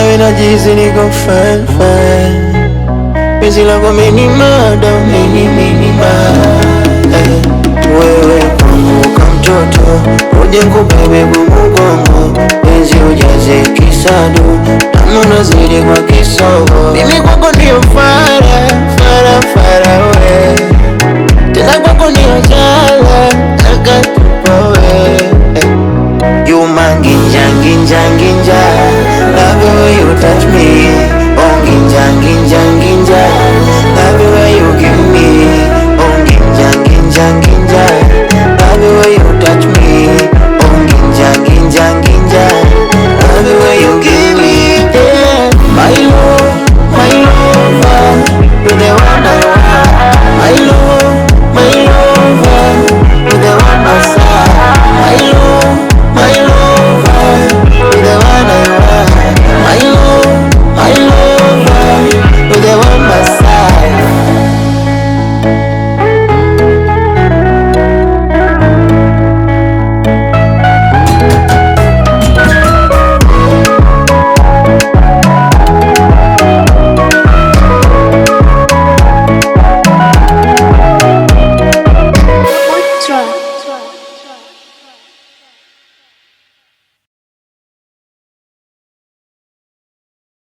Nawe najihisi niko fine fine. Penzi lako menimada, meni mada. Wewe kwangu kamtoto, uje nkubebe kwa mugongo, penzi ujaze kisado, tamu nazidi kwa kisogo. Mimi kwako ndio fara.